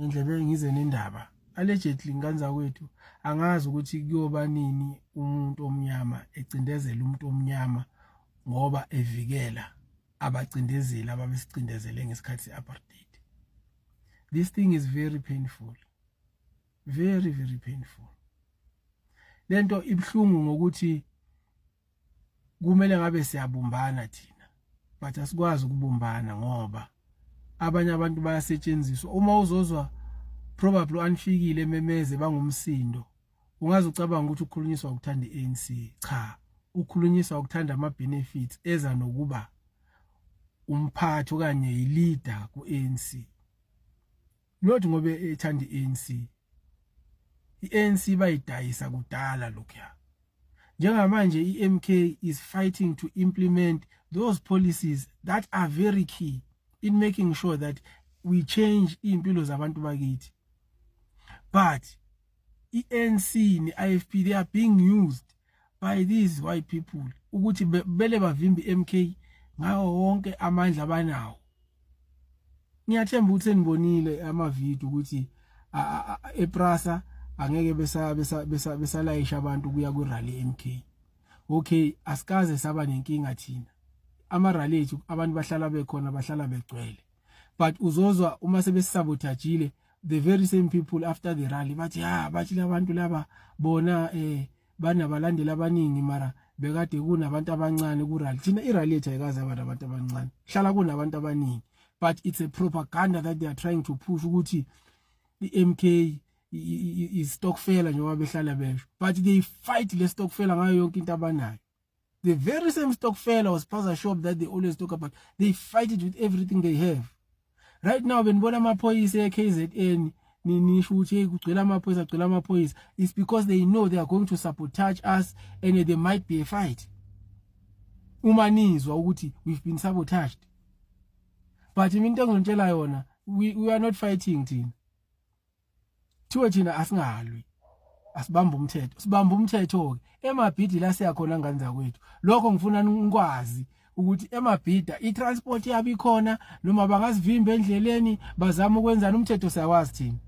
Ngendlebe ngize nendaba. Allegedly ngane zakwethu, angazi ukuthi kuyoba nini umuntu omnyama ecindezela umuntu omnyama ngoba evikela abacindezeli ababesicindezele ngesikhathi se-apartheid. This thing is very painful. Very, very painful. Lento ibhlungu ngokuthi kumele ngabe siyabumbana thina, but asikwazi ukubumbana ngoba abanye abantu bayasetshenziswa. Uma uzozwa probably anfikile ememeze bangumsindo, ungaze ucabanga ukuthi ukhulunyiswa ukuthanda iANC. Cha, ukhulunyiswa ukuthanda ama benefits eza nokuba umphathi okanye yileader kuANC, not ngoba ethanda iANC. iANC bayidayisa kudala lokhuya. Njengamanje iMK is fighting to implement those policies that are very key in making sure that we change impilo zabantu bakithi, but iANC neIFP, they are being used by these white people ukuthi bele bavimbe iMK ngawo wonke amandla abanawo. Ngiyathemba ukuthi senibonile ama-video ukuthi ePrasa angeke besa besa besalayisha abantu kuya ku-rally MK. Okay, asikaze saba nenkinga thina. Ama-rally ethu abantu bahlala bekhona, bahlala begcwele, but uzozwa uma sebesabotagile the very same people after the rally bathi, ya, bathi labantu laba bona banabalandeli abaningi, mara bekade kunabantu abancane ku rally. Thina i-rally yethu ayikaze aba nabantu abancane, hlala kunabantu abaningi, but it's a propaganda that they are trying to push ukuthi i-MK i-stokfela, njengoba behlala besho, but they fight le stokfela ngayo yonke into abanayo. The very same stokfela or spaza shop that they always talk about, they fight it with everything they have right now. Benibona amaphoyisa e-KZN, nisho ukuthi, hey, kugcwele amaphoyisa, kugcwele amaphoyisa. It's because they know they are going to sabotage us and there might be a fight uma nizwa ukuthi we've been sabotaged. But mina into engizonitshela yona, we are not fighting thina. Thiwe thina asingalwi, asibamba umthetho, sibamba umthetho ke eMabhidi la siyakhona, ngane zakwethu. Lokho ngifuna nikwazi ukuthi eMabhida i-transport yabe ikhona, noma bangazivimba endleleni bazama ukwenzana, umthetho siyawazi thina,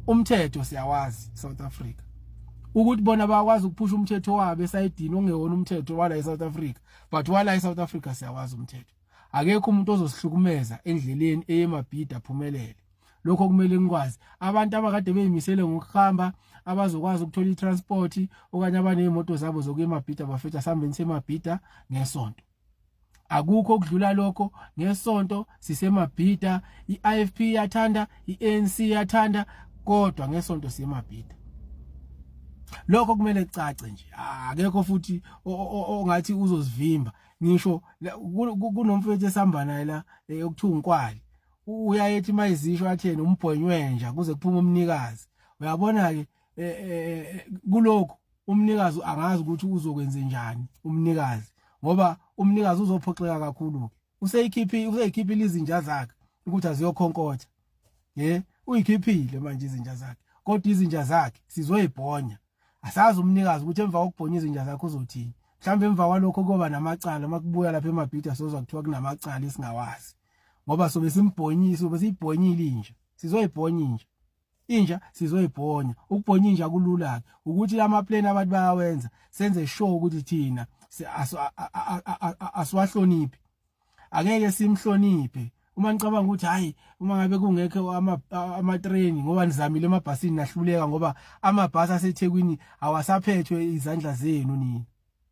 umthetho siyawazi South Africa. Ukuthi bona bayakwazi ukuphusha umthetho wabo esayidini ongewona umthetho wala eSouth Africa, but wala eSouth Africa siyawazi umthetho. Akekho umuntu ozosihlukumeza endleleni eyeMabhida aphumelele. Lokho kumele ngikwazi. Abantu abakade beyimisele ngokuhamba, abazokwazi ukuthola i-transport okanye abanezimoto zabo zokuya eMabhida, bafethu, sihambeni seMabhida ngesonto. Akukho okudlula lokho. Ngesonto siseMabhida. I-IFP iyathanda, i-ANC iyathanda, kodwa ngesonto siyeMabhida. Lokho kumele kucace nje. Akekho futhi ongathi uzosivimba. Ngisho kunomfethu esihamba naye la okuthiwa uNkwali, uyayethi mayizisho atheni umbhonywenja kuze kuphume umnikazi. Uyabona ke kulokhu umnikazi angazi ukuthi uzokwenza njani umnikazi, ngoba umnikazi uzophoxeka kakhulu ke. Useyikhiphile, useyikhiphile izinja zakhe ukuthi aziyokhonkotha. Ye, uyikhiphile manje izinja zakhe, kodwa izinja zakhe sizoyibhonya. Asazi umnikazi ukuthi emva kokubhonya izinja zakhe uzothini. Mhlawumbe emva kwalokho kuyoba namacala. Makubuya lapha eMabhida sozwa kuthiwa kunamacala esingawazi, ngoba sobe simbhonyile, sobe siyibhonyile inja. Sizoyibhonya inja, inja sizoyibhonya. Ukubhonya inja kulula ke, ukuthi lama plan abantu bayawenza, senze sure ukuthi thina asiwahloniphi. Angeke simhloniphe uma nicabanga ukuthi hayi, uma ngabe kungekho ama-train, ngoba nizamile emabhasini nahluleka, ngoba amabhasi aseThekwini awasaphethwe izandla zenu nina,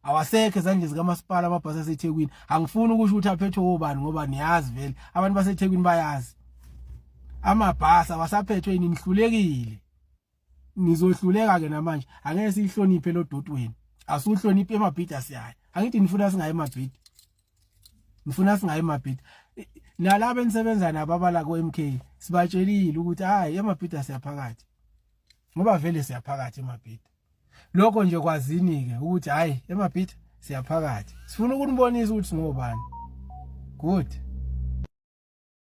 awasekho ezandleni zikamasipala amabhasi aseThekwini. Angifuni ukusho ukuthi aphethwe obani, ngoba niyazi vele, abantu baseThekwini bayazi. Amabhasi awasaphethwe yini, nihlulekile, nizohluleka ke namanje. Angeke siyihloniphe lo doti wenu, asuhloniphe. EMabhida siyaya. Angithi nifuna singayi eMabhida? Nifuna singayi eMabhida? Nalabo enisebenza nabo abala ku-MK, sibatshelile ukuthi hayi, eMabhida siyaphakathi, ngoba vele siyaphakathi eMabhida. Lokho nje kwazini ke ukuthi hayi, eMabhida siyaphakathi. Sifuna ukunibonisa ukuthi singobani. Good.